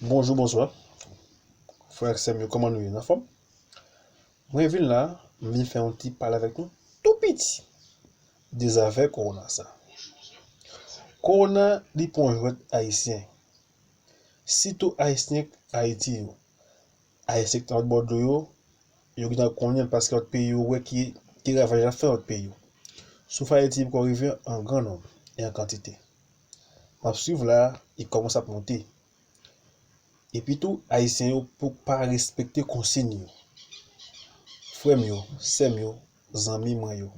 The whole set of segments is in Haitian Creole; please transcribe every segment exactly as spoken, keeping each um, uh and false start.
Bonjou, bonswa. Frè ak sè m yo, kòman nou ye? N anfòm? Mwen vin la, m vin fè yon ti pale avèk nou tou piti de zafè kowona sa. Kowona, li pa yon jwèt ayisyen. Sitou ayisyen Ayiti yo. Ayisyen ki nan lòt bò dlo yo, yo gentan konnen l paske lòt peyi yo wè ki, ki ravaj l ap fè lòt peyi yo. Souf Ayiti poko rive an gran nonb e an kantite. M ap swiv la, li kòmanse ap monte. Epi tou, ayisyen yo pou pa respekte konsiy yo. Frè m yo, sè m yo, zanmi mwen yo,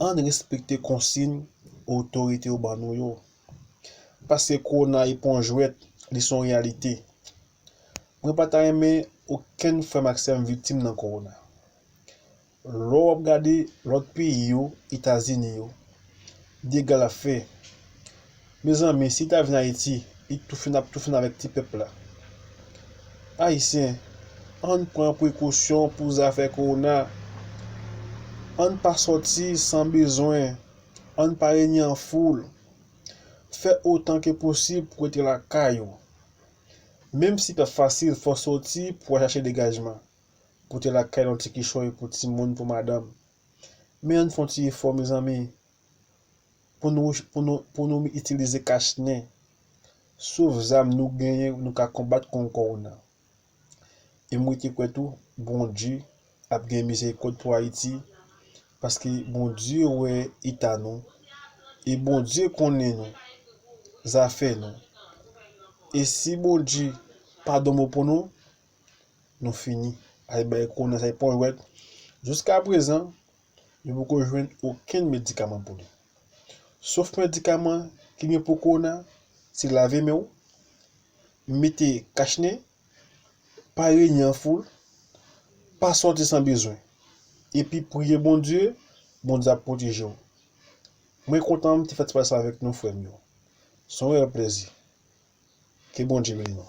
ann respekte konsiy otorite yo ban nou yo. Paske kowona e pa yon jwèt, li se yon reyalite. Mwen pa ta renmen okenn frè m ak sè m viktim nan kowona. Lè w ap gade lòt peyi yo, Etazini yo, dega l ap fè. Mezanmi, si l ta vin Ayiti, li t tou fin ap tou fin avèk ti pèp la. Ayisyen, ann pran prekosyon pou zafè kowona. Ann pa sòti san bezwen. Ann pa renyen an foul. Fè otan ke posib pou rete lakay ou. Menm si pa fasil, fò w sòti pou w al chache degajman. Pou w te lakay nan ti kichòy, pou timoun, pou madanm. Men ann fè yon ti efò, mezanmi, pou nou, pou nou, pou nou itilize kachnen. Sof zam nou genyen, nou ka konbat kont kowona. E m rete kwè tou, Bondye ap gen mizerikòd pou Ayiti, paske Bondye wè eta nou, e Bondye konnen nou, zafè nou. E si Bondye pa donbo pou nou, nou fini. Ay bay kowona sa, e pa yon jwèt. Jiska prezan, yo poko jwenn okenn medikaman pou li. Sof medikaman ki gen pou kowona, se lave men w, mete kachnen, pa renyen an foul, pa sòti san bezwen. Epi priye Bondye, Bondye ap pwoteje w. Mwen kontan m te fè ti pale sa avèk nou, frè m yo. Se yon reyèl plezi. Ke Bondye beni nou.